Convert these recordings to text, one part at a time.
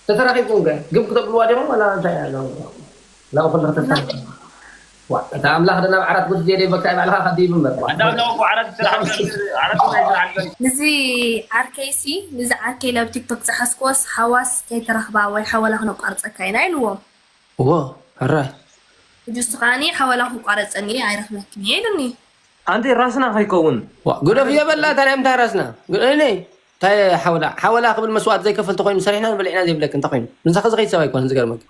ተተራኺብኩም ከ ግብ ክተብልዋ ዲኹም ዋላ እንታይ ኣሎ? ላው ኩሉ ከተታ ዋ፣ እታ ኣምላኽ ደና ኣብ ዓራት ጉድ ዜደ በካ ባዕልኻ ከዲብ እምበር። ኣንዳ ኣምላኽ እኮ ዓራት ይስራሕ፣ ዓራት እኮ ይስራሕ። ንዚ ዓርከይሲ፣ ንዚ ዓርከይ ናብ ቲክቶክ ዝሓዝክዎስ ሓዋስ ከይተረኽባ ወይ ሓወላ ክነቋርጸካ ኢና ኢልዎም። እዎ፣ ሕራይ። ሕጂ እሱ ከዓኒ ሓወላ ክቋረጸኒ እየ፣ ኣይረኽበክን እየ ኢሉኒ። ኣንቲ ራስና ከይከውን። ዋ፣ ግደፍ እየ በላ፣ ታዲያ እንታይ ራስና? ግደፍ እኔ፣ እንታይ ሓወላ? ሓወላ ክብል መስዋእቲ ዘይከፈል ተኾይኑ ሰሪሕና ንበልዕ ኢና ዘይብለክ እንተኾይኑ። ንስኻ ዝኸይድ ሰብ ኣይኮነን ዝገርመክ።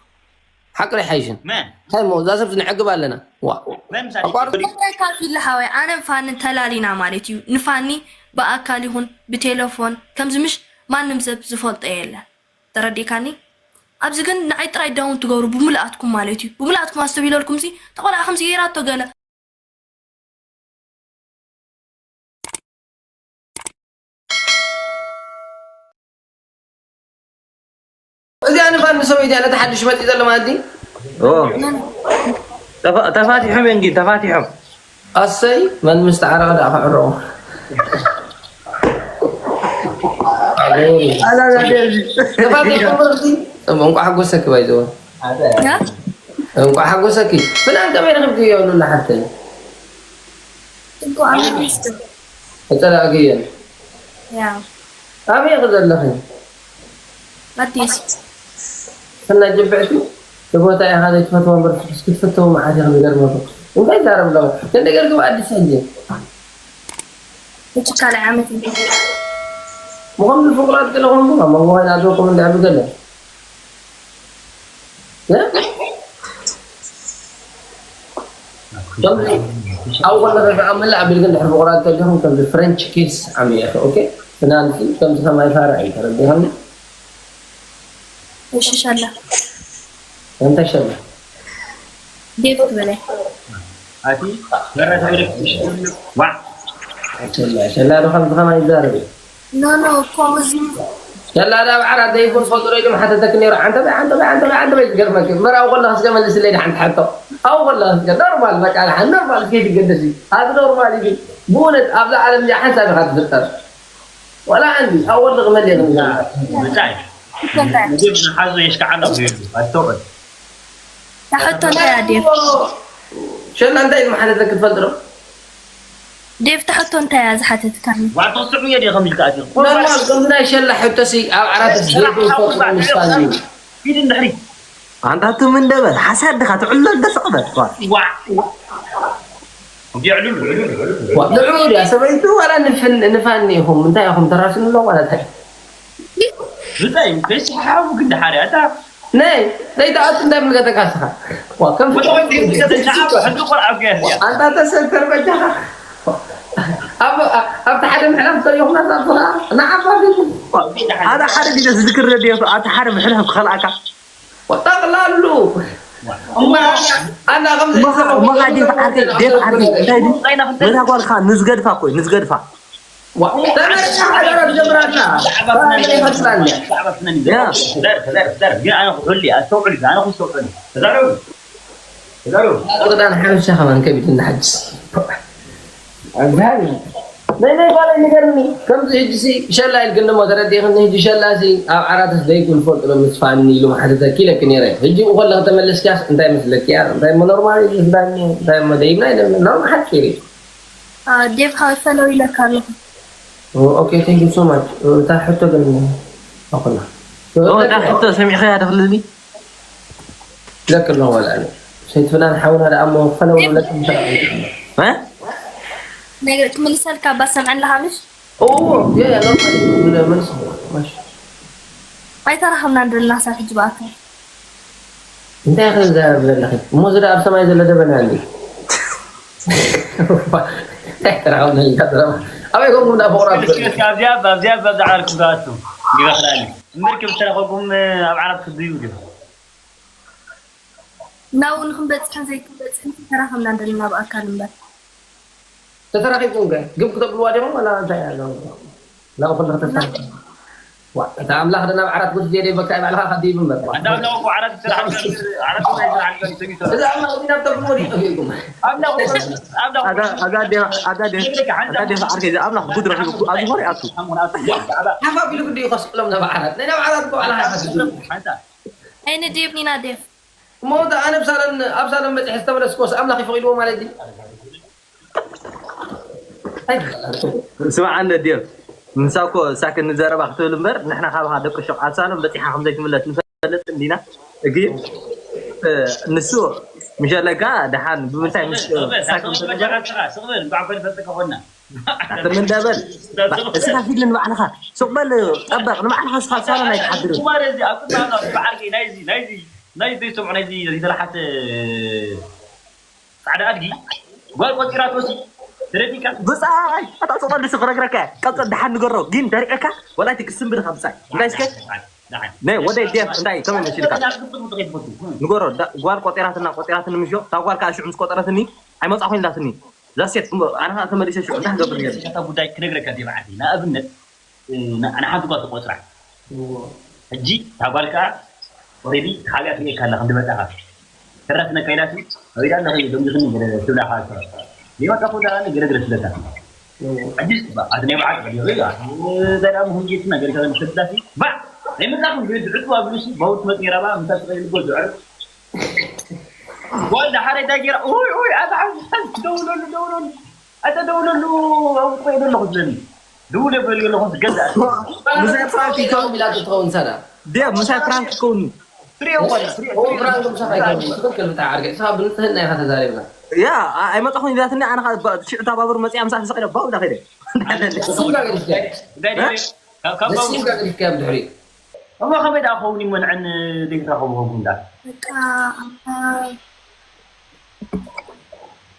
ሓቂ ዶ ይሓይሽን? መን? እንታይ እሞ፣ እዛ ሰብ ነዕግብ ኣለና። ዋ። መን ምሳሌ? ኣቋርጥ። እንታይ ካፊ ኢለ ሓወይ፣ ኣነ ፋኒ ተላሊና ማለት እዩ። ንፋኒ ብኣካል ይኹን ብቴሌፎን ከምዚ ምሽ ማንም ሰብ ዝፈልጦ የለን። ተረዲእካኒ? ኣብዚ ግን ንዓይ ጥራይ ዳውን ትገብሩ ብምልኣትኩም ማለት እዩ። ብምልኣትኩም ኣስተብሂለልኩም ሲ፣ ተቆልዓ ከምዚ ገይራቶ ገለ። እዚኣ ንፋን ንሰበይቲ እያ፣ ነቲ ሓድሽ መፂእ ዘሎ ማለት እዩ። ኦ። ተፋ-፣ ተፋቲሖም እዮም ግን፣ ተፋቲሖም። ኣሰይ፣ መን ምስ ተዓረቐ ደኣ ክዕረቑ። ኣላ፣ ኣላ፣ ኣላ፣ ተፋቲሖም በልኪ። እንቋዕ ሓጎሰኪ ባይዘወ። ያ? እንቋዕ ሓጎሰኪ። ፍናን ከመይ ረኺብክዮ ሉላ ሓፍተይ? እንቋዕ ሓጎሰኪ። ተጸላእክየን። ያ። ኣበይ ኢኺ ዘለኺ? ኣዲስ። ፍና ጅብዕቲ፣ እቲ ቦታ ኢኻ ዘይትፈትዎ እምበር፣ እስኪ ትፈትዎ መዓት ኢኺ ዝገርመኩም። እንታይ ይዛረብ ኣለኹ? ክንደይ ገርግም ኣዲስ ሕጂ? ሕጂ ካልኣይ ዓመት እዩ። ብኸምዚ ፍቑራት ገለኹም፣ ኣብ መንጎ ኮይና ኣለኩም እንድሕር ብገለ። እ? ከምዚ ኣብኡ ከለኺ ከዓ መላእ ኣቢልክን ድሕሪ ፍቑራት ተሊኹም ከምዚ ፍሬንች ኪስ ዓሚኤኺ፣ ኦኬ? ፍናንሲ ከምዚ ከማይ ፋራ እዩ፣ ተረዲእኽኒ? እሺ፣ ሸላ። እንታይ ሸላ? ዴቭ ክበለ። ኣቲ መረ ተበለክ ዋዕ። ሸላ፣ ሸላ ዶ ከምዚ ከማይ ይዛረብ እዩ? ኖ፣ ኖ፣ ከምዚ ሸላ ዳ ኣብ ዓራት ዘይኮን ዝፈልጦ ዶ ኢሉ ምሓተተክ ነይሩ? ዓንተ በይ፣ ዓንተ በይ፣ ዓንተ በይ፣ ዓንተ በይ ዝገርመክ። እምበር ኣብኡ ከለኻ እስከ መልስለይ ዳ ሓንቲ ሕቶ። ኣብኡ ከለኻ እስከ ኖርማል፣ በቃ፣ ደሓን ኖርማል፣ ከይትገደስ እዩ። ኣቲ ኖርማል እዩ ግን። ብእውነት ኣብዛ ዓለም እዚኣ ሓንሳብ ኢኻ ትፍጠር። ዋላ ዓንዲ፣ ኣብኡ ከለኻ መን የለን ዝገርመክ። ብታይ? ብታይ? ሓዞ የሽካዓና እዩ። ኣስተውዕል። እታ ሕቶ እንታይ እያ፣ ዴቭ? ሸላ እንታይ ኢሉ ምሓተተክ ትፈልጥ ዶ? ዴቭ፣ እታ ሕቶ እንታይ እያ ዝሓተትካኒ? ዋዕቶ ስዑ እየ ድየ ከምዚ ተኣትዩ? ኖርማል፣ ከምዚ ናይ ሸላ ሕቶሲ ኣብ ዓራት ሸላ ዘይኮን ሓውሳ፣ ዝፈጥሩ ምስፋን እዩ። ኪድ እንድሕሪ። ኣንታ ትም እንደ በል፣ ሓሳድ ድኻ ትዕሎ እንደ ስቕ በል። ዋ። ዋ። እንዲ ዕሉል፣ ዕሉል፣ ዕሉል። ዋ፣ ንዑ ድያ ሰበይቱ ዋላ ንፍን-፣ ንፋኒ ኢኹም? እንታይ ኢኹም ተራስኑ ኣሎ ዋላ እንታይ? ብታይ፣ ከይሰሓሓቡ ግን ደሓር እያ፣ ኣታ ነይ፣ ዘይትኣቱ እንዳምልከተካ ስኻ። ዋ፣ ከም ወደ ወደ ይምልከተካ፣ ሕጂ ቆልዓ እኮ እያ እዚኣ። ኣንታ ተሰተር በጃኻ። ኣብ፣ ኣብቲ ሓደ ምሕላፍ ተሪኹና ሳብስኻ፣ ንዓባ ፊት። ኣነ ሓደ ግዜ ዝዝክር ረድዮ፣ ኣብቲ ሓደ ምሕላፍ ክኸልኣካ። ወጠቕላሉ። እሞ፣ ኣና ከም እሞ፣ እሞ፣ ዴቭ ዓርከይ፣ ዴቭ ዓርከይ፣ እንታይ ድዩ? ነታ ጓልካ ንዝገድፋ እኮ እዩ፣ ንዝገድፋ። ዋ፣ ተመልሳ ሓዳራ ትጀምር ኣላ። ዛዕባ ፍናን እዩ። ዛዕባ ፍናን እዩ። ያ። ዘር፣ ዘር፣ ዘር። ግን ኣነ ክሕሉ እየ፣ ኣስተውዕሉ፣ ኣነ ክስተውዕሉ። ተዛረቡ። ተዛረቡ። ክዳን ሓበሻ ከማን ከቢድ እንዳ ሓጅስ። ኣግዛቢ። ናይ፣ ናይ ጓለይ ንገርኒ። ከምዚ ሕጂ ሲ ሸላ ኢልክኒ እሞ ተረዲእክኒ። ሕጂ ሸላ ሲ ኣብ ዓራትስ ደይኩን ፈልጥ ነው ምስፋኒ ኢሉ ማሕተተኪ ኢለኪ ነይረ። ሕጂ እኮ ለኸ ተመለስኪያስ እንታይ መስለኪያ? እንታይ እሞ ኖርማል እዩ፣ እንታይ እሞ፣ እንታይ እሞ ደይብና ኢለ ኖርማል ሓፂር እዩ። ዴቭ ሃይ ፈለው ኢለካ ኣለኹ። ኦ፣ ኦኬ፣ thank you so much። እታ ሕቶ ግን ኣኹላ። ኦ፣ እታ ሕቶ ሰሚዕኸያ ዶ ክልልኒ? ለክ ኣለኹ ወላ ኣነ። ሰይትፍናን ሓውና ደኣ እሞ ፈለው ለክ ምሰራ። እ? ነገር ክምልሰልካ እባ ሰምዐ ኣለኻ ምሽ? ኦ፣ ያ፣ ያ፣ ኖርማል። ብለ መልስ። ማሽ። ኣይተራኸብናን ደለና ሳብ ሕጂ ብኣካል። እንታይ ኢኺ ትዛረቢ ዘለኺ? እሞ እዚ ደኣ ኣብ ሰማይ ዘሎ ደበና እንድዩ። እንታይ ተራኸብና ኢልካ ዘረባ? ኣበይ ኮንኩም ደኣ ፍቑራት? እስኪ ኣብዚኣ፣ ኣብዚኣ፣ ኣብዛ ዓርኪ ብኣቱ ይበኽላኒ። እምበር ከም ዝተረኸብኩም ኣብ ዓራት ክትድዩ ድዩ? ናብኡ ንክንበጽሕን ዘይክንበጽሕን ተራኸብና ደለና ብኣካል እምበር። ተተራኺብኩም ከ ግብ ክተብልዋ ዲኹም ዋላ እንታይ ኣሎ? ናብኡ ከለኹ ተተራኺብኩም። ዋ፣ እታ ኣምላኽ ደና ብዓራት ጉድ ዜደ በካ ባዕልኻ ከዲቡ እምበር። ዋ። ኣንዳ ኣምላኽ እኮ ዓራት ስራሕ ዓራት ስራሕ ዓራት ስራሕ ዓራት ስራሕ ዓራት ስራሕ እዛ ኣምላኽ እዚና ብተብሎ ወዲቕ ኢልኩም። ኣምላኽ እኮ ኣምላኽ ኣጋ ኣጋ ደ ኣጋ ደ ኣጋ ደ ዓርከይ እዚ ኣምላኽ ጉድ ረኺቡ ኣብዚ ኾሪ ኣቱ ሓፋ ቢሉ ግዲ ይኸስሎም ናብ ዓራት። ናይ ናብ ዓራት እኮ ባዕልኻ ከዲቡ። ሓንታ ኣይንድየብኒና ዴፍ እሞ ወደ ኣነ ኣብ ሳሎን ኣብ ሳሎን በፂሐ ዝተመለስኩስ ኣምላኽ ይፈቒድዎ ማለት ድዩ? ኣይትበላል። ስማዕ ኣነ ድዮ ንሳ እኮ ሳክን ንዘረባ ክትብል እምበር ንሕና ካባኻ ደቂ ሸቕ ኣብ ሳሎን በፂሓ ከም ዘይትምለስ ንፈልጥ እንዲና። ግን እ፣ ንሱ ምሸለካ ደሓን ብምንታይ ምስ ሳክን ስቕ በል እንኳዕ ኮነ ፈልጥካ ኮና። ምን ደበል እስኻ ፊልን ባዕልኻ ሱቕ በል ጠበቕ ንባዕልኻ እስኻ ኣብ ሳሎን ኣይትሓድርን። ቁማር እዚ ኣብ ቅድሚ ኣምላኽ ብዓርከይ ናይዚ ናይዚ ናይዚ ዘይሰምዑ ናይዚ ዘይተላሓተ ጻዕዳ ኣድጊ ጓል ቆጺራቶ ሲ ተረዲካ ብጻይ ኣታ ጽቐል ድስ ክረግረካ ቀጽ ደሓን ንገሮ ግን ደሪዕካ ወላ እቲ ክስም ብድኻ ብጻይ እንታይ እስከ ናይ ወደ ዴፍ እንታይ ከመይ መሲልካ ንገሮ ዳ- ጓል ቆጺራትና ቆጺራትኒ ምሾ እታ ጓል ከዓ ሽዑ ምስ ቆጠረትኒ ኣይመጻኹ ኢላትኒ ዛሴት ኣነ ከዓ ተመሊሰ ሽዑ እንታይ ክገብር ነይሩ እታ ጉዳይ ክነግረካ ዲየ መዓልቲ ንኣብነት ንሓንቲ ጓል ትቆጽራ ሕጂ እታ ጓል ከዓ ኦሬዲ ሓቢኣ ትርእየካ ኣላ ክንዲ መጻኻ ተራፍነካ ኢላሲ ኣቢዳ ኣለኺ ደንጊኽኒ ገለ ትብላ ከዓ ሊመጣ ኩዳ ገለ ገለ ትብለካ ሕጂ ኣቲ ናይ በዓል ቀዲሩ ኣቲ ዘላ ምሁን ጌት ነገር ከነ ትብላሲ ባ ናይ መጻኹም ግን ድዕቱ ኣብሉሲ ባውት መጽ ነራባ ምሳ ትቐይል ጎ ድዕር ጓል ደሓረ ዳጌራ ኡይ ኡይ ኣታ ደውለሉ ደውለሉ ኣታ ደውለሉ ኣብኡ ትኸይድ ኣለኹ ዝለኒ ደውለ በልዮ ኣለኹ ዝገዛእ ምሳይ ፕራንክ ይከውን ኢላ ትኸውን ሰላ ዲያ ምሳይ ፕራንክ ይከውን ትሪኦ ጓል ትሪኦ ኦ ፕራንክ ምሳኻ ይከውን ትኽክል ብታ ዓርከይ ንስኻ ብንጽህና ኢኻ ተዛሪብና ያ ኣይመጣኹን ኢላትኒ ኣነ ኸዓ ባ- ሽዑ ታባብር መጽያ ምሳ ተሰቂለ ባው ኢላ ከይደ ስምካ ገዲፍካ እንታይ ድሪ ካብ ካብ ስምካ ገዲፍካ ብድሕሪ እሞ ከመይ ደኣ ክኸውን እዩ መንዐን ዘይትራኸቡ ኾንኩም ደኣ በቃ ኣባ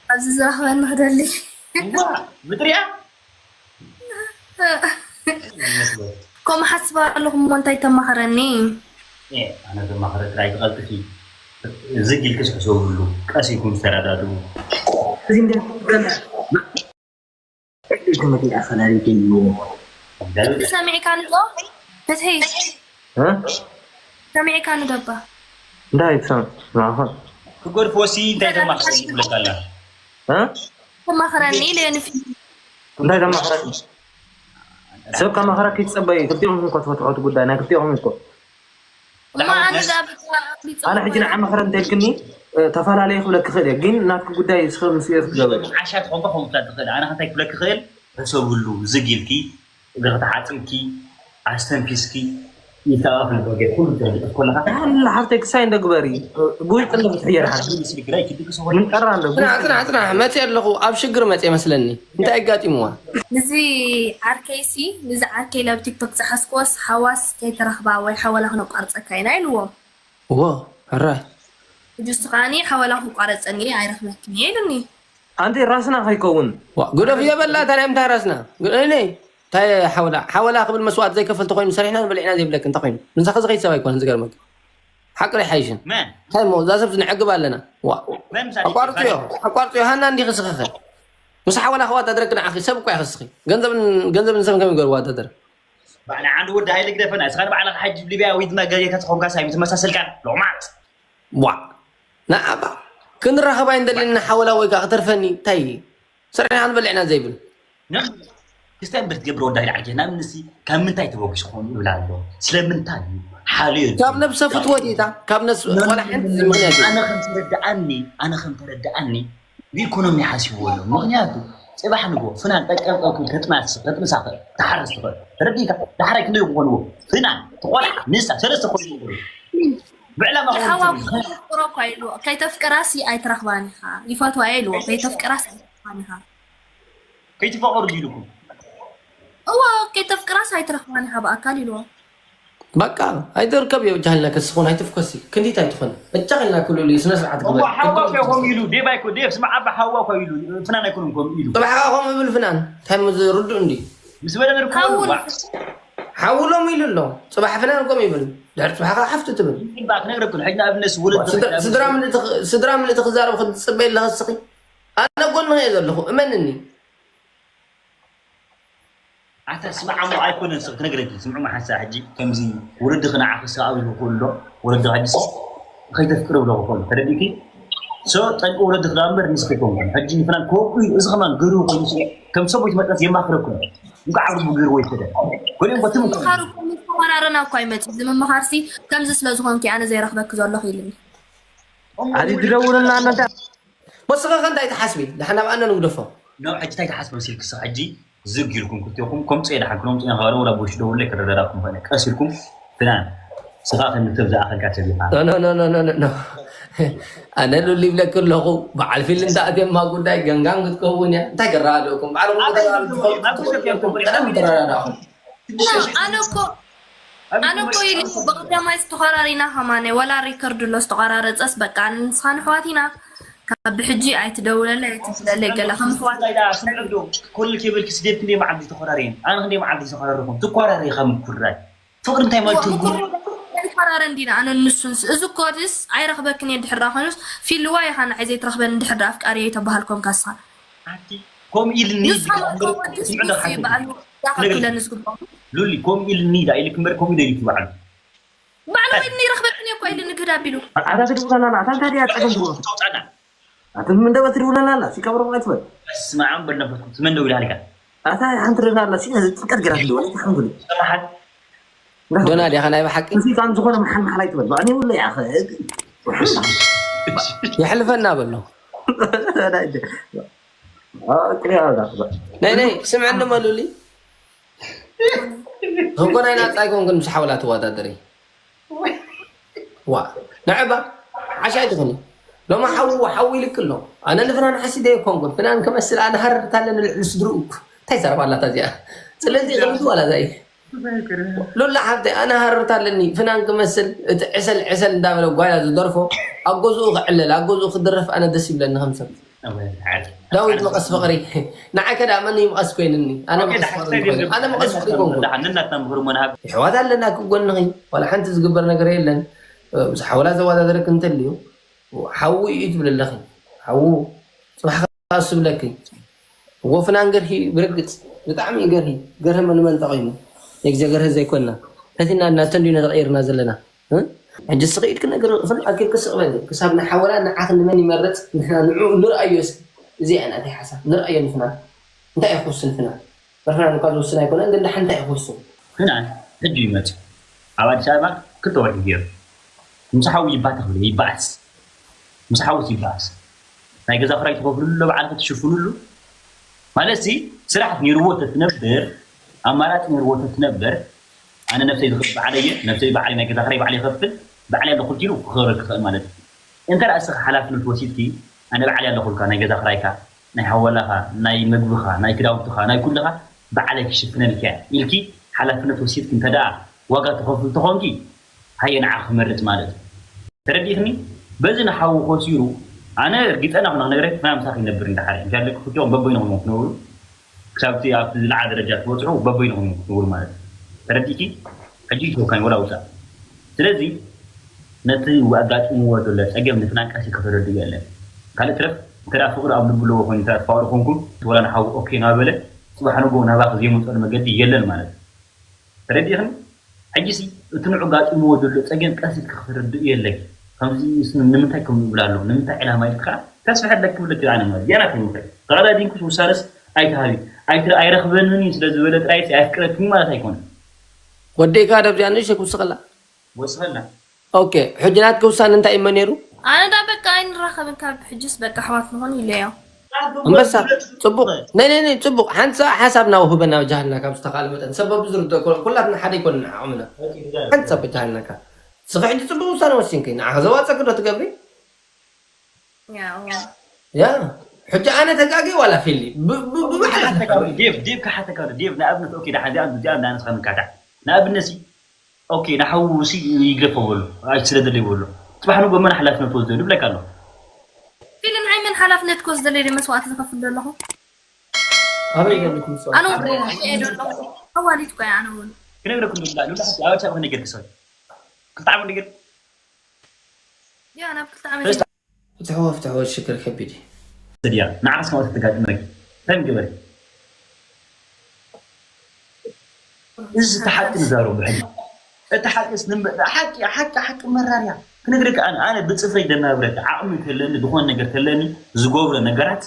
ኣብዚ ዝረኽበኒ ክደሊ እዋ ብጥሪያ ከምኡ ሓስባ ኣለኹ እሞ እንታይ ተማኸረኒ ኣነ ዘማኸረ ጥራይ ትቐልጥፊ ዝግ ኢልክስ ሕሰብሉ ቀስ ኢልኩም ዝተረዳድኡ እዚ እንደ ገና እዚ መግለጺ ኣፈላሊት የለዎም። ሰሚዕካኒ ዶ ፍትሒ እ? ሰሚዕካኒ ዶ እባ እንታይ ትሰምዕ ንዓኻ ክገድፎ ሲ እንታይ ተማኽረኒ ትብለካ ኣላ እ? ተማኽረኒ ኢለኒ ፍትሒ እንታይ ተማኽረኒ ሰብ ከማኽረኪ ትጸበይ ክልቲኹም እኮ ትፈትሖ እቲ ጉዳይ ናይ ክልቲኹም እኮ እሞ ኣነ ዛ በቃ ኣነ ሕጂ ንዓ መኽረ እንተልክኒ ተፈላለየ ክብለክ ክእል እየ ግን ናትክ ጉዳይ ስኸ ምስ እየ ክትገበ ዓሻ ትኾንካ ከምኡ ትላ ትኽእል ኣነ ከንታይ ክብለክ ክእል ሕሰብሉ ዝግ ኢልኪ እግሪ ተሓፂብኪ ኣስተንፊስኪ ይተባፍ ልበገ ኩሉ ትረድእ ከለካ ኣላ ሓፍተይ ክሳይ እንደግበሪ ጉልጥ እንደፍትሕየ ድሓን ምስሊ ግራይ ክድግስ ሆነ ምንጠራ እንደ ፅናሕ ፅናሕ ፅናሕ መፅእ ኣለኹ ኣብ ሽግር መፅእ መስለኒ እንታይ ኣጋጢምዋ ንዚ ዓርከይሲ ንዚ ዓርከይ ናብ ቲክቶክ ዝሓዝክዎስ ሓዋስ ከይተረኽባ ወይ ሓወላ ክነቋርፀካ ኢና ኢልዎም እዎ ሕራይ ሕጂ እሱ ከዓኒ ሓወላ ክቋረፀኒ እየ ኣይረኽበክን እየ ኢሉኒ ኣንቲ ራስና ከይከውን ዋ ግደፍ እየ በላ ታዲያ ምንታይ ራስና ግደፍ እኔ እንታይ ሓወላ ሓወላ ክብል መስዋእቲ ዘይከፈል ተኮይኑ ሰሪሕና ንበሊዕና ዘይብለክ እንታይ ኮይኑ ንስኻ ዝኸይድ ሰብ ኣይኮነን ዝገርመካ ሓቂ ዶ ይሓይሽን መን እንታይ እሞ እዛ ሰብ ነዕግብ ኣለና ዋ መን ምሳሌ ኣቋርፅዮ ኣቋርፅዮ ሃና እንዲኺ ስኽኸ ምስ ሓወላ ክዋዳደረክ ንዓኺ ሰብ እኳ ይኸስኺ ገንዘብን ገንዘብን ሰብ ከም ይገር ዋዳደር ባዕላ ዓንዲ ወዲ ሃይለ ግደፈና እስኻ ንባዕልኻ ሕጂ ሊብያ ወይ ድማ ገዜካ ተኾንካ ሳይ ምትመሳሰልካን ሎማት ዋ ንዓባ ክንራኸብ ኣይንደልን ንሓወላ ወይ ከዓ ክተርፈኒ እንታይ እዩ ሰሪሕና ክንበልዕና ዘይብል ክስታይ እምበር ትገብር ወዳ ኢላ ዓጀ ናብ ንሲ ካብ ምንታይ ተበጊሱ ክኾን ይብል ኣሎ ስለምንታይ እዩ ሓልዮ ካብ ነብሰ ፍትወት ኢታ ካብ ነስ ዋላ ሓንቲ ምክንያት ኣነ ከም ተረድኣኒ ኣነ ከም ተረድኣኒ ብኢኮኖሚ ሓሲብዎ ኣሎ ምክንያቱ ፅባሕ ንጎ ፍናን ጠቀምጠኩ ከጥማስ ከጥምሳ ትኽእል ትሓርስ ትኽእል ተረዲእካ ዳሕራይ ክንደይ ክኾንዎ ፍናን ትቆልዓ ንሳ ሰለስተ ኮይኑ ብዕላማ ክኾን ሓዋ ይኽእል። ክፍቅሮ እኳ ኢልዎ ከይተፍቅራሲ ኣይትረኽባን ኢኻ ይፈትዋ እየ ኢልዎ ከይተፍቅራሲ ኣይትረኽባን ኢኻ ከይትፋቐሩ ድዩ ኢልኩም እዎ ከይተፍቅራሲ ኣይትረኽባን ኢኻ ብኣካል ኢልዎ በቃ ኣይትርከብ እየ በጃ ኢልና ከስኹን ኣይትፍኮሲ ክንዲት ኣይትኾን በጃ ኢልና ክልሉ እዩ ስነ ስርዓት እሞ ግበር ሓዋ እኮ እዩ ከምኡ ኢሉ ዴቭ ኣይኮ ዴቭ ስማዕ ኣባ ሓዋ እኮ ኢሉ ፍናን ኣይኮነን ከምኡ ኢሉ ጽባሕ ከዓ ከምኡ ይብል ፍናን እንታይ ሞ ዝርድኡ እንዲ ምስ በለ ምርኩ ሓውል ዋ ሓውሎም ኢሉ ኣሎ ጽባሕ ፍናን ከምኡ ይብል ድሕሪ ጽባሕ ከዓ ሓፍቱ ትብል እምባ ክነግረኩም ሕጂ ንኣብነት ወለድ ስድራ- ስድራ ምልእቲ ኽ- ስድራ ምልእቲ ክዛረብ ክትጽበይ ኣለኻ እስኺ ኣነ ጎንኺ እየ ዘለኹ እመንኒ ኣታ ስምዓ እሞ ኣይኮነን ስቕ ክነግረኪ ስምዑ መሓሳ ሕጂ ከምዚ ወለድኺ ንዓኺ ሰብኣዊ ክኽእሎ ወለድኺ ሕጂ ከይተፍቅሪ ብሎ ክኽእሎ ተረዲእኪ ሶ ጠንቂ ወለድኺ ዳ እምበር ንስኺ ኣይኮንኩን ሕጂ ንፍላን ከምኡ እዩ እዚ ከማን ገሩ ኮይኑ ስለ ከም ሰብኣዊ ትመጣስ የማኽረኩም እንኳዕ ዓብዱ ገሩ ወይ ተደ ኮሊም በትም ምምኻር እኮ ምምኻር ኣረና እኮ ኣይመጽእ እዚ ምምኻር ሲ ከምዚ ስለ ዝኾንኪ ኣነ ዘይረኽበኪ ዘለኹ ኢልኒ ኣዲ ትደውልና እናንተ ወስኸ ከ እንታይ ትሓስቢ? ደሓን ኣብ ኣነ ንግደፎ። ናብ ሕጂ እንታይ ትሓስቢ መሲልኪ? ሳ ሕጂ ዝግ ኢልኩም ክልቴኹም ከምጽኦ ደሓን ክነምጽኦ ኢና ካባለ ወላ ቦሽ ደውለይ ክረዳዳኩም ኾነ ቀስ ኢልኩም ፍላን ስኻ ክንክብ ዝኣኸልካ ተቢኻ። ኖ ኖ ኖ ኖ ኖ ኣነ ሉል ይብለኪ ኣለኹ በዓል ፊልም ተኣትየማ ጉዳይ ገንጋን ክትከውን እያ እንታይ ክረዳድእኩም ባዕልኩም ተረዳዳእኩም ቀደም ተረዳዳእኩም ትንሽ ኣነ እኮ ኣነ እኮ ኢሉ ብቀዳማይ ዝተኮራሪና ከማነ ዋላ ሪከርድ ኣሎ ዝተቆራረፀስ በቃ ንስኻን ኣሕዋት ኢና ካብ ብሕጂ ኣይትደውለለይ ኣይትብለለይ ገለ ከም ኣሕዋት ስምዕዶ ኩሉ ኬብልኪ ስደት ክንደይ መዓልቲ ዝተኮራሪየን ኣነ ክንደይ መዓልቲ ዝተኮራረኹም ትኮራሪ ከም ኩራይ ፍቅሪ እንታይ ማለት ትርጉም ኣይኮራረ እንዲና ኣነ ንሱንስ እዚ ኮድስ ኣይረኽበክን እየ ድሕራ ኮይኑስ ፊልዋ ኢኻ ንዓይ ዘይትረኽበን እንድሕር ዳ ኣፍቃሪ እየ ተባሃልኮም ካስኻ ኣቲ ከምኡ ኢልኒ ንስኻ ወድስ ስምዕዶ ሚስ እዩ በዓሉ ዳኸብለኒ ዝግባእ ሉሊ ከምኡ ኢልኒ ዳ ኢልክ እምበር ከምኡ ኢሉ ይባዓሉ ባዕሉ ወይ ንረኽበክን እኮ ኢሉ ንግህድ ኣቢሉ ኣታ ትድውለና ኣላ ኣታ እንታይ ድያ ፀገም ትብሎ ተውጣና ኣታ ምን ደበ ትድውለና ኣላ ሲቀብሮ ማለት በል በስመ ኣብ በል ነፈስ ቅዱስ መን ደው ኢልካ ኣታ ሓንቲ ርና ኣላ ሲ ጭንቀት ገራ ትደወለ ሓንጉል ሰማሓት እንዳፈ ዶና ዲኻ ናይ ብሓቂ እዚ ከም ዝኾነ መሓል መሓል ኣይትበል ባዕኒ ይብለ ኢኻ የሕልፈና በሎ ናይ ናይ ስምዕኒ መሉሊ ህጎናይ ናፃ ኣይኮንክን ምስ ሓውላ ትወዳደሪ ዋ ንዕባ ዓሻ ኣይትኾኒ ሎማ ሓዊ ሓዊ ኢልክ ኣሎ ኣነ ንፍናን ሓሲደ ኣይኮንኩን ፍናን ክመስል ኣነ ሃርርታ ኣለኒ ልዕሊ ስድርኡ እንታይ ዘረባ ኣላታ እዚኣ ፅልልቲ ይቕልዱ ዋላ ዛይ ሉላ ሓብተይ ኣነ ሃርርታ ኣለኒ ፍናን ክመስል እቲ ዕሰል ዕሰል እንዳበለ ጓይላ ዝደርፎ ኣብ ገዝኡ ክዕለል ኣብ ገዝኡ ክድርፍ ኣነ ደስ ይብለኒ ከም ሰብ ዳዊት መቐስ ፍቕሪ ንዓይ ከዳ መን እዩ መቐስ ኮይንኒ ኣነ መቐስ ፍቕሪ ይኮነ ኣነ መቐስ ፍቕሪ ይኮንኩ ነናትና ምክር መናሃብ ይሕዋት ኣለና ክጎንኺ ዋላ ሓንቲ ዝግበር ነገር የለን ምስ ሓውላ ዘወዳደረክ እንተልዩ ሓዊ እዩ ትብል ኣለኺ ሓዉ ፅባሕ ከኣ እሱ ብለኪ እዎ ፍናን ገርሂ ብርግፅ ብጣዕሚ እዩ ገርሂ ገርሂ መን መን ጠቒሙ ናይ ግዜ ገርሂ ዘይኮንና ፈቲና ናተን ድዩ ነተቐይርና ዘለና ሕጂ ስቕ ኢልኪ ነገር ክፍል ኣኪልኪ ስቕ በሊ ክሳብ ንሓወላ ንዓኺ ንመን ይመርፅ ንሕና ንዕኡ ንርኣዮ እዚ እያ ናተይ ሓሳብ ንርኣዮ ንፍናን እንታይ እዩ ክውስን ፍናን መፍናን እኳ ዝውስን ኣይኮነን ግን ንሓንቲ ኣይክውስን ፍናን ሕጂ ይመፅእ ኣብ ኣዲስ ኣበባ ክልተ ወርሒ ገይሩ ምስ ሓዊ ይባተኽ ይበኣስ ምስ ሓውስ ይበኣስ ናይ ገዛ ክራይ ትኸፍልሉ ኣሎ በዓልኪ ትሽፍንሉ ማለት ሲ ስራሕ ነይርዎ ተትነብር ኣማራፂ ነይርዎ ተትነብር ኣነ ነብሰይ ዝኽእል በዓለየ ነብሰይ በዓለይ ናይ ገዛ ክራይ በዓለይ ይኸፍል በዓለይ ኣለኹልኪ ኢሉ ክኸብረልኪ ይኽእል ማለት እዩ እንተ ደኣ እስኺ ሓላፍነት ወሲድኪ ኣነ በዓለይ ኣለኹልካ ናይ ገዛ ክራይካ ናይ ሓወላኻ ናይ መግብኻ ናይ ክዳውንትኻ ናይ ኩልኻ በዓለይ ክሽፍነልኪ እያ ኢልኪ ሓላፍነት ወሲድኪ እንተ ደኣ ዋጋ ትኸፍል ተኾንኪ ሃየ ንዓኺ ክመርፅ ማለት እዩ ተረዲእኽኒ በዚ ንሓዉ ከሲሩ ኣነ ርግፀና ኩነ ክነግረኪ ፍና ምሳኺ ይነብር እንዳሓረ እንሻለኪ ክልቲኦም በበይንኹም እዮም ትነብሩ ክሳብ እቲ ኣብቲ ዝለዓ ደረጃ ትበፅሑ በበይንኹም እዮም ክትነብሩ ማለት እዩ ተረዲእኪ ሕጂ ይተወካኒ ወላ ውፃእ ስለዚ ነቲ ኣጋጢምዎ ዘሎ ፀገም ንፍናን ቀስ ኢልካ ተረድኡ የለን ካልእ ትረፍ እንተ ፍቅሪ ኣብ ልቡ ኣለዎ ኮይኑ እንተ ፍቅሪ ኮንኩም ወላ ንሓዉ ኦኬ እናበለ ፅባሕ ንጎ ናባኺ ዘይመፅኦሉ መገዲ የለን ማለት እዩ ተረዲእኽኒ ሕጂሲ እቲ ንዑ ኣጋጢምዎ ዘሎ ፀገም ቀስ ኢልኪ ክትርድእዮ ኣለኪ ከምዚ ንምንታይ ከምኡ ይብል ኣሎ ንምንታይ ዕላማ ኢልኪ ከዓ ተስፍሐለኪ ክብለኪ ኣነ ማለት እዚኣ ናተይ ምኽሪ ተቐዳዲምክስ ውሳነስ ኣይትሃቢ ኣይትረ ኣይረኽበንን እዩ ስለ ዝበለ ጥራይሲ ኣየፍቅረክን ማለት ኣይኮነን ወደይ ከዓ ደብዚኣ ንእሽተይ ክውስኸላ ወስኸላ ኦኬ ሕጂ ናትኪ ውሳነ እንታይ እሞ ነይሩ ኣነ ዳ በቃ ኣይንራኸብን ካብ ሕጅስ በቃ ኣሕዋት ንኾን ኢለዮ ኣንበሳ ፅቡቅ ናይ ናይ ናይ ፅቡቅ ሓንቲ ሰብኣ ሓሳብ ናብ ህበና ጃህልና ካብ ዝተካለ መጠን ሰበብ ዝርድኦ ኮ- ኩላትና ሓደ ይኮንና ዓቕምና ሓንቲ ሰብ ጃህልናካ ስኸ ሕጂ ፅቡቅ ውሳነ ወሲንኪ ንዓኸ ዘዋፀኪ ዶ ትገብሪ ያው ያ ሕጂ ኣነ ተጋጊ ዋላ ፊሊ ብ- ብ- ብባዕላ ዴቭ ዴቭ ክሓተካ ዶ ዴቭ ንኣብነት ኦኬ ዳ ሓዚኣ እዚኣ እንዳነስኻ ምካታዕ ንኣብነት ሲ ኦኬ ንሓዉ ሲ ይግደፎ በሎ ኣይስደደለይ በሎ ፅባሕ ንጎ መን ሓላፍነት ወስዶ ይብለካ ኣሎ ፊሊ ንዓይ መን ሓላፍነት ክወስደለይ ዶ መስዋእቲ ዝኸፍል ዘለኹ ኣበይ ዘለኩም ሰው ኣነ እውን እየ ዘለኹ ኣዋሊድ እኮ እየ ኣነ እውን ክነግረኩም ሉላ ሉላ ሓንቲ ኣብ ኣዲስ ኣበባ ክነገር ክሰብ ክልተ ዓመት ነገር ያ ናብ ክልተ ዓመት ፍትሕዎ ፍትሕዎ ሽግር ከቢድ እዩ ድያ ንዓስ ከምኡ ተጋጥመኪ እንታይ ምግበሪ እዚ እቲ ሓቂ ንዛረቡ ብሕጂ። እቲ ሓቂ ስንበ-፣ ሓቂ፣ ሓቂ፣ ሓቂ መራርያ። ክነግረካ ኣነ፣ ኣነ ብጽፍረይ ደናብረካ ዓቕሚ ከለኒ፣ ዝኾነ ነገር ከለኒ፣ ዝገብሮ ነገራት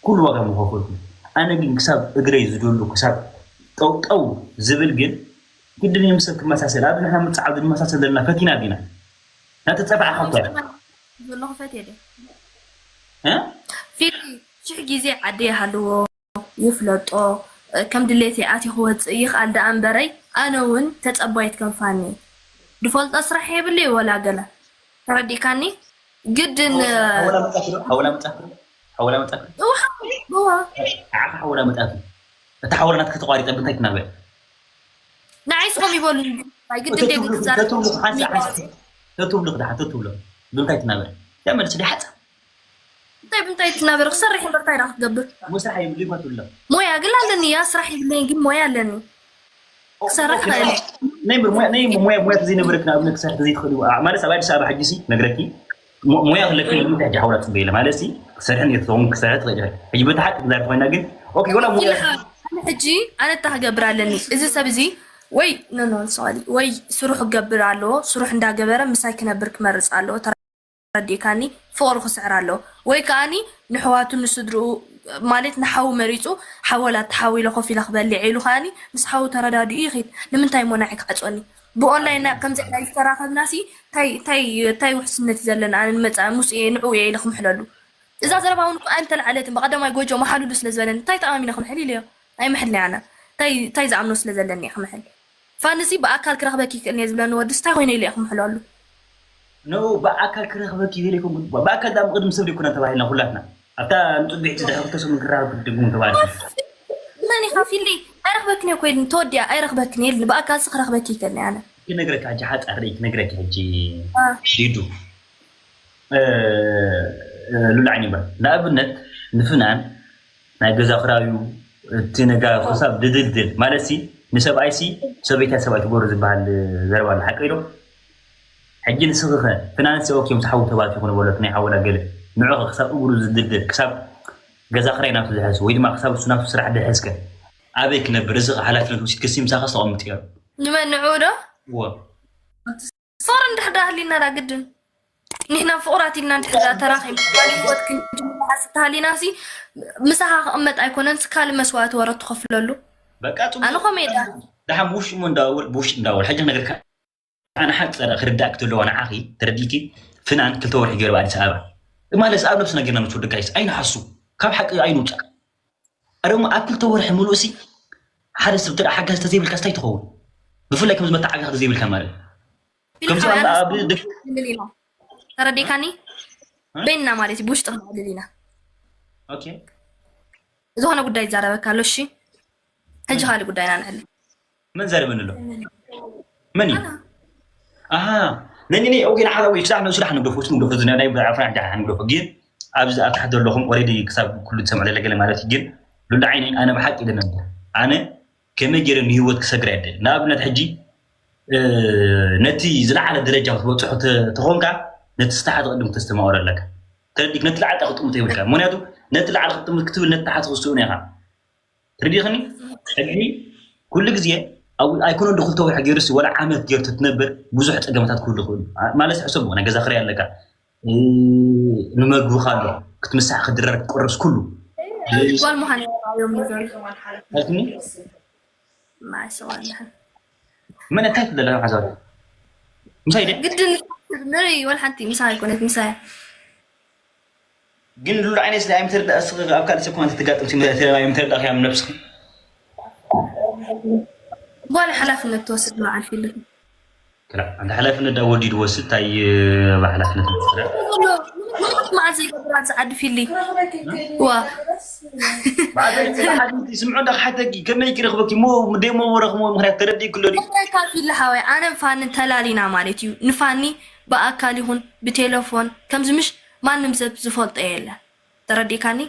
ኩሉ ዋጋ ምኸፈልኩ። ኣነ ግን ክሳብ እግረይ ዝደሉ፣ ክሳብ ጠውጠው ዝብል ግን ግድን እዩ ምስ ሰብ ክመሳሰል። ኣብ ንሕና ምጽዓብ ዝመሳሰል ዘለና ፈቲና ዲና? ናተጸባዕኻ እኳ። ዘለኹ ፈትየ ድየ? እ? ፊሊ ሽሕ ግዜ ዓዲ ይሃልዎ ይፍለጦ፣ ከም ድሌተይ ኣትየ ክወፅእ ይኽኣል ደኣ እምበረይ፣ ኣነ እውን ተፀባይት ከም ፋኒ ድፈልጦ ስራሕ የብለይ ወላ ገለ። ተረዲእካኒ? ግድን ሓወላ መጻእኪ ዶ? ሓወላ መጻእኪ ዶ? ሓወላ መጻእኪ ዶ? እዋ፣ እዋ። ንዓኻ ሓወላ መጻእኪ። እታ ሓወላ ናትኪ ተቋሪጸ ብምንታይ ትናበ? ንዓይ ስኹም ይበሉኒ። ኣይ ግድን ደይ ተትብሉ፣ ግድን ዛረብ ተትብሉ፣ ሓንሳ፣ ሓንሳ፣ ተትብሉ፣ ክዳ፣ ተትብሉ። ብምንታይ ትናበ? ያ መልስ ደይ ሓጻ። እንታይ ብምንታይ ትናበር? ክሰርሕ እምበር እንታይ ደኣ ክትገብር? ሞያ ስራሕ የብለይን እኳ ትብሎ። ሞያ ግን ኣለኒ፣ ያ ስራሕ የብለይን ግን ሞያ ኣለኒ። ክሰርሕ ኦኬ፣ እኽእል። ናይ እምበር ሞያ፣ ናይ ሞያ፣ ሞያ ተዘይነበረክ ንኣብነት ክሰርሕ ተዘይትኽእል እዩ። ኣ፣ ማለት ኣብ ኣዲስ ኣበባ ሕጂ ሲ ነግረኪ፣ ሞ-፣ ሞያ ክለኪ ንምንታይ ሕጂ ሓውላ ጽበይ ኢለ? ማለት ሲ ክሰርሕ እየ ትኸውን፣ ክሰርሕ ትኽእል ኢኻ። ሕጂ በቲ ሓቂ ክንዛረብ ኮይና ግን፣ ኦኬ፣ ወላ ሞያ ኢልካ፣ ኣነ ሕጂ ኣነ እንታይ ክገብር ኣለኒ? እዚ ሰብ እዚ ወይ፣ ኖ፣ ኖ፣ ሶሪ፣ ወይ ስርሑ ክገብር ኣለዎ፣ ስርሑ እንዳገበረ ምሳይ ክነብር ክመርጽ ኣለዎ። ተረዲእካኒ? ፍቕሩ ክስዕር ኣለዎ። ወይ ከኣኒ ንሕዋቱ ንስድርኡ፣ ማለት ንሓዉ መሪጹ፣ ሓወላ ተሓዊለ ኮፍ ኢለ ክበልዕ ኢሉ ከኣኒ ምስ ሓዉ ተረዳዲኡ ይኺድ። ንምንታይ እሞ ንዓይ ክዓጽወኒ? ብኦንላይን ና-፣ ከምዚ ኢልና ዝተራኸብናሲ ታይ፣ ታይ፣ ታይ ውሕስነት እዩ ዘለና? ኣነ ንመጻ-፣ ምስኡ እየ፣ ንዕኡ እየ ኢለ ክምሕለሉ። እዛ ዘረባ እውን እኮ ኣይምተላዕለትን። ብቐዳማይ ጎጆ መሓሉሉ ስለ ዝበለኒ፣ እንታይ ተኣማሚነ ክምሕል ኢለዮ? ኣይምሕልን'የ ኣነ። እንታይ፣ እንታይ ዝኣምኖ ስለ ዘለኒ እየ ክምሕል። ፋንሲ ብኣካል ክረኽበኪ ይክእልኒ እየ ዝብለኒ ወድስ እንታይ ኮይነ ኢለ እየ ክምሕለሉ? ኖ፣ ብኣካል ክረኽበኪ ይክእል ይኮን? ብኣካል ዳኣ ቅድሚ ሰብ ደይኮና ተባሂልና ኩላትና። ኣብታ ንጽቢሕቲ ድሕሪ ክልተ ሰሙን ክራኸብ ክትድግሙ ተባሂልና። መን ኢኻ ፊሊ? ኣይረኽበክን እየ እኮ ኢልኒ፣ ተወዲኣ ኣይረኽበክን እየ ኢልኒ። ብኣካልሲ ክረኽበኪ ይክእልኒ ኣነ። ክነግረካ ሕጂ ሓጻር ደይ ክነግረኪ ሕጂ አ። ሊዱ። እ፣ እ፣ ሉላ ዓይኒ ይባል። ንኣብነት ንፍናን ናይ ገዛ ክራዩ እቲ ነጋ ክሳብ ድድልድል ማለት ሲ ንሰብኣይ ሲ ሰበይታ ሰብኣይ ትጎሩ ዝበሃል ዘረባ ኣሎ። ሓቂ ኢሎ ሕጂ ንስኺ ኸ ፍናን ሲ ኦኬ ምስ ሓዉ ተባቲኹ ንበሎ እቲ ናይ ሓወላ ገለ ንዑ ኸ ክሳብ እግሩ ዝድልድል ክሳብ ገዛ ክራይ ናቱ ዝሕዝ ወይ ድማ ክሳብ እሱ ናቱ ስራሕ ድሕዝከ ኣበይ ክነብር? እዚ ኸ ሓላፍነት ወሲድከ ሲ ምሳኸ ተቐምጥ እዮ? ንመን ንዑ ዶ? እዎ። ፍቕሪ እንድሕር ደኣ ሃልዩና ደኣ ግድን። ንሕና ፍቑራት ኢልና እንድሕር ደኣ ተራኺብና፣ ጓል ህይወት ክንጅምር እንተሃሊና ሲ፣ ምሳኻ ክቕመጥ ኣይኮነን፣ ሲ ካልእ መስዋእቲ ወረ ትኸፍለሉ። በቃ፣ ጽቡቕ። ኣነ ኸመይ ደኣ? ደሓን ብውሽጢ እሞ እንዳወል-፣ ብውሽጢ እንዳወል። ሕጂ ክነግርካ፣ ኣነ ሓቂ ጸረ ክርዳእክ ተለዋ ንዓኺ፣ ተረዲእኪ፣ ፍናን ክልተ ወርሒ ገይሩ ኣብ ኣዲስ ኣበባ። ማለት ኣብ ነብስና ጌርና ንትወደቃይስ፣ ኣይንሓሱ። ካብ ሓቂ ኣይንውጻእ። ኣረ እሞ ኣብ ክልተ ወርሒ ምሉእ ሲ ሓደ ሰብ እንተ ደኣ ሓጋዚ ተዘይብልካ እንታይ ትኸውን? ብፍላይ ከምዚ መተዓቢኻ ተዘይብልካ ማለት። ኢሉ ከምዚ ሓውያ ኣብ፣ ኣብ ንስ-፣ ደክ-፣ ንብል ኢና። ተረዲእካኒ? እ? በይንና ማለት እዩ፣ ብውሽጢ ክንዕልል ኢና። ኦኬ። ዝኾነ ጉዳይ ይዛረበካ ኣሎ፣ እሺ? ሕጂ ካልእ ጉዳይ ኢና ንዕልል። መን ዘረበኒ ኣሎ? መን እዩ? ኣና። ኣሃ፣ ነኒ ነይ ኦኬ፣ ንሓራ ወይ ክሳዕ ነሱ ዳሕ ንግደፎ፣ እሱ ንግደፎ፣ እዚ ናይ ብዛዕባ ፍራሕ ዳሕ ንግደፎ። ግን ኣብዚ ኣብ ታሕቲ ዘለኹም ኦሬዲ ክሳብ ኩሉ ትሰምዑ ለለ ገለ ማለት እዩ። ግን ሉላ ዓይነይ ኣነ ብሓቂ ኢለ ነበር። ኣነ ከመይ ገይረ ንህይወት ክሰግራ እየ። ንኣብነት ሕጂ፣ እ፣ ነቲ ዝለዓለ ደረጃ ክትበጽሖ ተ-፣ ተኾንካ፣ ነቲ ዝተሓተ ቅድም ክተስተማቕሮ ኣለካ። ተረዲእክ? ነቲ ላዕሊ ክጥምቶ የብልካ። ምኽንያቱ ነቲ ላዕሊ ክጥምት ክትብል ነቲ ታሕቲ ክስእኖ ኢኻ። ተረዲእኽኒ? ሕጂ ኩሉ ግዜ ኣብ-፣ ኣይኮነን ዶ ክልተ ወርሒ ገይሩሲ ዋላ ዓመት ገይሩ ተትነብር ብዙሕ ጸገማታት ክህሉ ይኽእሉ። ኣ-፣ ማለት ሕሰቦ፣ ናይ ገዛ ክራይ ኣለካ፣ እ፣ ንመግብኻ ኣሎ፣ ክትምሳሕ፣ ክትድረር፣ ክትቆርስ ኩሉ። ጓል ምዃን እዮም ይዘሩ። ኣልክኒ? ማይ ሰው ኣለህ። መን እንታይ ትደለ ሓዛር? ምሳይ ደ? ግድን ንርኢ ወላ ሓንቲ ምሳይ ኣይኮነት፣ ምሳይ። ግን ሉላ ዓይነይ ስለ ኣይምትርዳእ፣ እስኺ ኣብ ካልእ ሰብ ኮመንት ትጋጥም፣ ሲም-፣ ኣይምትርዳእ፣ ያም ነብስኺ። ጓል ሓላፍነት ትወስድ በዓል ፊልም። ክላ፣ ኣንተ ሓላፍነት ዳ ወዲ ድወስድ፣ ታይ፣ እ፣ ሓላፍነት ትወስድ? ምንም መዓት ዘይገብር ኣብዚ ዓዲ ፊሊ። ዋ። በዓል ፊሊ፣ ሓንቲ ስምዑ፣ እንዳ ሓተኪ፣ ከመይ ክረኽበኪ? ሞ፣ ደሞ ወረኽሞ፣ ምኽንያት ተረዲእኪ ኣሎ ድዩ? እንታይ ካብ ፊሊ ሓወይ፣ ኣነን ፋንን ተላሊና ማለት እዩ። ንፋኒ ብኣካል ይኹን ብቴሌፎን፣ ከምዚ ምሽ ማንም ሰብ ዝፈልጦ የለን። ተረዲእካኒ?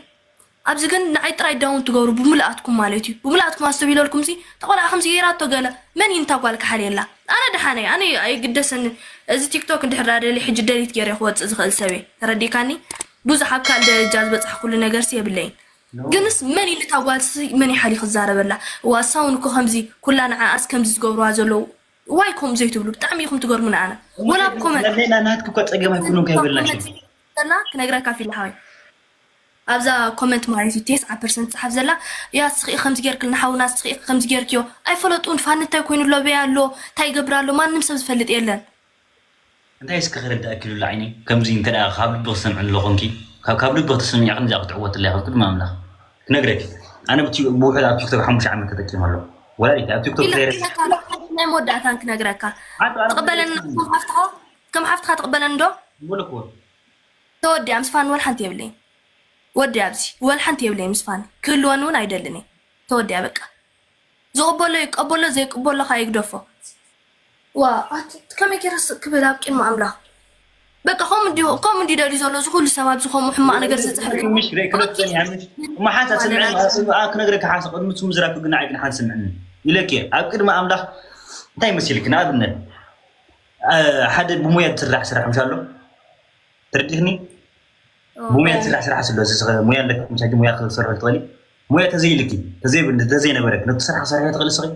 ኣብዚ ግን ንዓይ ጥራይ ዳውን ትገብሩ ብምልኣትኩም ማለት እዩ። ብምልኣትኩም ኣስተብሂለልኩም ሲ፣ እታ ቆልዓ ከምዚ ገይራቶ ገለ፣ መን እዩ ንታ ጓል ክሓልየላ? ኣነ ደሓነይ፣ ኣነ ኣይግደሰንን። እዚ ቲክቶክ እንድሕር ደኣ ደልየ ሕጂ ደሊት ገይረ ክወፅእ ዝኽእል ሰብ እየ። ተረዲእካኒ? ብዙሕ ኣብ ካልእ ደረጃ ዝበፃሕኩሉ ነገር ሲ የብለይን። ግንስ መን ኢሉ እታ ጓልሲ መን ይሓሊ ክዛረበላ? ዋሳውን እኮ ከምዚ ኩላ ንዓኣስ ከምዚ ዝገብርዋ ዘለዉ ዋይ ከምኡ ዘይትብሉ? ብጣዕሚ ኢኹም ትገርሙና። ኣነ ወላ ኣብ ኮመንት ሌላ ናትክ እኮ ጸገም ኣይኮነን ከይበላሽ ዘላ ክነግረካ ፊል ሓወይ ኣብዛ ኮመንት ማለት እዩ ተስዓ ፐርሰንት ጸሓፍ ዘላ ያ ስኺ ከምዚ ጌርክልና ሓውና ስኺ ከምዚ ጌርክዮ ኣይፈለጡን ፋኒ እንታይ ኮይኑ ለበያ ኣሎ እንታይ ይገብር ኣሎ ማንም ሰብ ዝፈልጥ የለን እንታይ እስኪ ክርዳእኪ ሉላ ዓይነይ ከምዚ እንተ ደኣ ካብ ልቢ ክሰምዕኒ ኣለኹ እንኪ ካብ ካብ ልቢ ክትስምዒ ክንዚ ክትዕወትላ ኢኺ ቅድሚ ኣምላኽ ክነግረኪ ኣነ ብቲ ብውሕድ ኣብ ቲክቶክ ሓሙሽተ ዓመት ተጠቂመ ኣለኹ ወላዲት ኣብ ቲክቶክ ዘይረ ኢለካ ናይ መወዳእታን ክነግረካ ትቕበለኒ ከም ሓፍትኻ ከም ሓፍትኻ ትቕበለኒ ዶ ሙልኩ ተወዲኣ ምስ ፋኒ ወላ ሓንቲ የብለይን ወዲኣ ኣብዚ ወላ ሓንቲ የብለይን ምስ ፋኒ ክህልወኒ እውን ኣይደልን እየ ተወዲኣ በቃ ዝቕበሎ ይቀበሎ ዘይቅበሎ ከዓ ይግደፎ ዋ ኣቲ ከመይ ገይረ ስቅ ክብል ኣብ ቅድሚ ኣምላኽ በቃ ከምኡ እንዲ ከምኡ እንዲ ደልዩ ዘሎ እዚ ኩሉ ሰብ ኣብዚ ከምኡ ሕማቕ ነገር ዝፅሕፍ ምሽ ርእይ ክበተን ያምሽ እማ ሓንሳ ስምዕኒ ክነግረካ ሓንሳ ቅድሚ ስሙ ዝራክ ግን ዓይግን ሓን ስምዕኒ ኢለኪ ኣብ ቅድሚ ኣምላኽ እንታይ መሲልክ ንኣብነት ሓደ ብሙያ ዝስራሕ ስራሕ ምሽ ኣሎ ተረዲኽኒ ብሙያ ዝስራሕ ስራሕ ስለ ሙያ ኣለካ ምሽ ሙያ ክትሰርሕ ትኽእሊ ሙያ ተዘይልኪ ተዘይብልኒ ተዘይነበረክ ነቲ ስራሕ ክሰርሕ ትኽእሊ ስኺ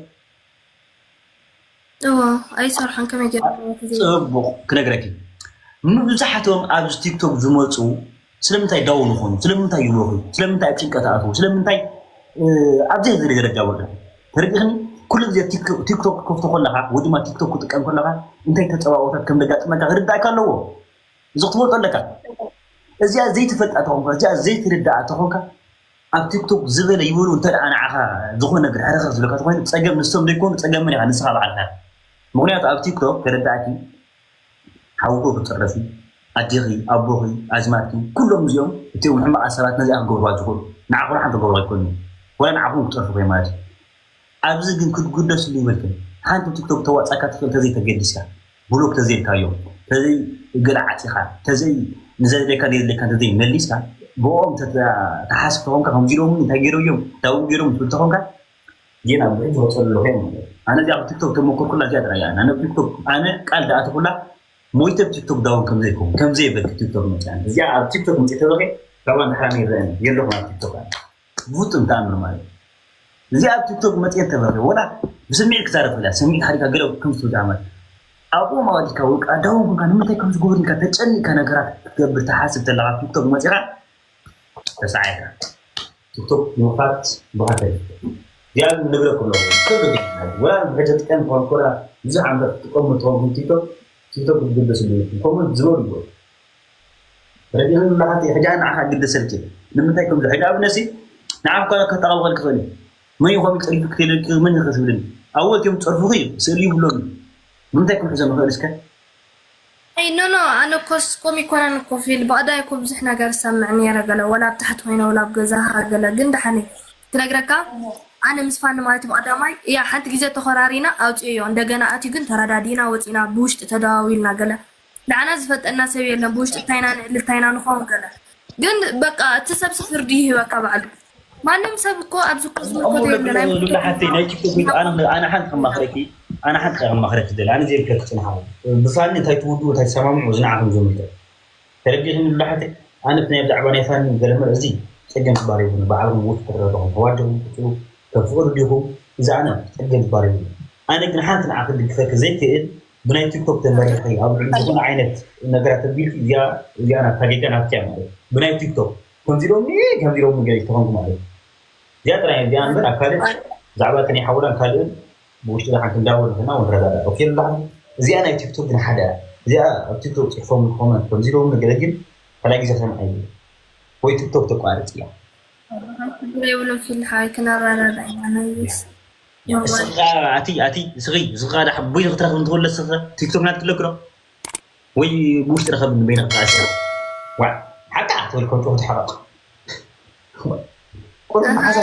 እዎ ኣይሰርሖን ከመይ ገይረ ጽቡቕ ክነግረኪ መብዛሕትኦም ኣብዚ ቲክቶክ ዝመፁ ስለምንታይ ዳውን ይኾኑ ስለምንታይ ይወኹ ስለምንታይ ኣብ ጭንቀት ኣትዉ ስለምንታይ ኣብዚ ዝሪ ደረጃ ወርዱ ተረዲኽኒ ኩሉ ግዜ ቲክቶክ ከፍቶ ከለኻ ወይ ድማ ቲክቶክ ክጥቀም ከለኻ እንታይ ተፀባቦታት ከም ደጋጥመካ ክርዳእካ ኣለዎ እዚ ክትፈልጦ ኣለካ እዚኣ ዘይትፈልጣ ተኾንካ እዚኣ ዘይትርዳኣ ተኾንካ ኣብ ቲክቶክ ዝበለ ይበሉ እንተ ደኣ ንዓኻ ዝኾነ ነገር ሕርኽር ዝብለካ ተኾይኑ ፀገም ንሶም ዘይኮኑ ፀገም መን ኢኻ ንስኻ ባዕልካ ምኽንያቱ ኣብ ቲክቶክ ተረዳእኪ ሓውኹ ክፅረፊ ኣዴኺ ኣቦኺ ኣዝማድኪ ኩሎም እዚኦም እቲኦም ሕማቓት ሰባት ነዚኣ ክገብርዋ ዝኽእሉ ንዓኹ ሓንቲ ክገብሩ ኣይኮኑ ወላ ንዓኹም ክፀርፉ ኮይ ማለት እዩ ኣብዚ ግን ክትጉደስሉ ይበልክን ሓንቲ ቲክቶክ ተዋፃካ ትኽእል ተዘይተገዲስካ ብሎክ ተዘይልካዮም ተዘይ ገለ ዓፂኻ ተዘይ ንዘድለካ ዘይድለካ ተዘይ መሊስካ ብኦም ተሓስብ ተኾንካ ከምዚ ኢሎም እንታይ ገይሮም እዮም እንታይ ገይሮም ትብል ተኾንካ ጌና ብሕጂ ወፀሉ ኣለኹ እዮም ማለት ኣነ እዚኣ ቲክቶክ ተመኮርኩላ እዚኣ ጥራይ እያ ኣነ ቲክቶክ ኣነ ቃል ደኣተኩላ ሞይተ ብ ቲክቶክ ዳውን ከምዘይከውን ከምዘይበልክ ቲክቶክ መፅያ እዚኣ ኣብ ቲክቶክ መፅእ ተበኸ ካባን ድሓራ ይረአን የለኹም ኣብ ቲክቶክ ኣነ ብፍፁም ተኣምር ማለት እዩ። እዚ ኣብ ቲክቶክ መፅኤ ተበረ ወላ ብስምዒት ክዛረብ ክእል ስምዒት ሓሪካ ገለ ከም ትብል ዓመት ኣብኡ ማዋዲካ ውልቃ ዳውን ኮንካ ንምንታይ ከም ዝጉብርንካ ተጨኒካ ነገራት ክትገብር ትሓስብ ተለካ ቲክቶክ መፂኻ ተሳዒርካ ቲክቶክ ንምኽፋት ብሃተ እዚኣ ንብረ ኩሎ ኩሉ ወላ ብሕጂ ጥቀም ኮንኮላ ብዙሕ ዓመት ትጥቀሙ ትኸውን ቲክቶክ ቲክቶክ ክትግደስሉ የብልኩም ኮመንት ዝበሉ ይበሉ ረዲኡን ላሓት ሕጃ ንዓኻ ግደሰልኪ ንምንታይ ከም ሕጃ ኣብነሲ ንዓኻ እኳ ከተቃውቀል ክኽእል እዩ መን ይኾም ፀሪፉ ክትልልኪ መን ይኸስብልን ኣወት እዮም ፀርፉኺ ስእሊ ይብሎም ንምንታይ ከም ሕዞ ንኽእል እስከ ኣይ ኖ ኖ ኣነ ኮስ ኮም ይኮነን እኮ ፊል ባዕዳ ይኮ ብዙሕ ነገር ሰምዕ ነረ ገለ ወላ ኣብ ታሕቲ ኮይነ ወላ ኣብ ገዛ ገለ ግን ደሓነ ክነግረካ ኣነ ምስ ፋኒ ማለት ብቀዳማይ እያ ሓንቲ ግዜ ተኮራሪና ኣውፅዮ እንደገና ኣትዩ ግን ተረዳዲና ወፂና ብውሽጢ ተደዋዊልና ገለ ንዓና ዝፈልጠና ሰብ የለን ብውሽጢ እንታይና ንዕሊ እንታይና ንኸውን ገለ ግን በቃ እቲ ሰብሲ ፍርዲ ይህበካ ባዕሉ ማንም ሰብ እኮ ኣብዚ እኮ ዝምልከቶ የለን ኣይምልከቶ ሓንቲ ናይ ቲክቶክ ኣነ ሓንቲ ከማኽረኪ ኣነ ሓንቲ ከማኽረኪ ደለ ኣነ ዘይብከ ክፅንሓ ብፋኒ እንታይ ትውዱ እንታይ ትሰማምዑ ዝንዓኹም ዝምልከት ተረዲእኒ ሉላ ሓተይ ኣነ እቲ ናይ ብዛዕባ ናይ ፋኒ ገለመል እዚ ፀገም ክባር ይኹን ብዓልኹም ውፍ ክትረድኹም ተዋደኹም ክትፅሉ ከም ፍቕዱ ዲኹም እዚ ኣነ ፀገም ክባር ይኹን ኣነ ግን ሓንቲ ንዓኺ ድግፈኪ ዘይክእል ብናይ ቲክቶክ ተመሪኺ ኣብ ልዕሊ ዝኾነ ዓይነት ነገራት ተቢልኪ እዚኣ እዚኣ ናታ ጌጋ ናትኪ እያ ማለት ብናይ ቲክቶክ ከምዚ ኢሎም ከምዚ ኢሎም ገለ ተኾንኩ ማለት እዚኣ ጥራይ እዚኣ እምበር ኣብ ካልእ ብዛዕባ እቲ ናይ ሓውላን ካልእን ብውሽጢ ደሓን ክንዳወል ንኽና ንረዳዳ ኦኬ ሉላ እዚኣ ናይ ቲክቶክ ግን ሓደ እዚኣ ኣብ ቲክቶክ ፅሕፎም ኮመንት ከምዚ ኢሎም ገለ ግን ካልኣይ ግዜ ሰምዓ እዩ ወይ ቲክቶክ ተቋርፅ እያ ችግር የብሉን ፊል ሓይ ክነረዳዳ ኢና ነይስ እስኻ ኣቲ ኣቲ እስኺ እስኻ ዳ ሓቦይ ንክትረኽብ እንትወለ እስኻ ቲክቶክ ናት ክለክ ዶ ወይ ብውሽጢ ረኸብ ንበይና ክኣስር ዋ ሓቃ ትብል ከም ጮኽቲ ሓቃ ቁርብ መሓዛ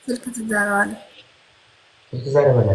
ስልክ ትዛረባለ ትዛረበለ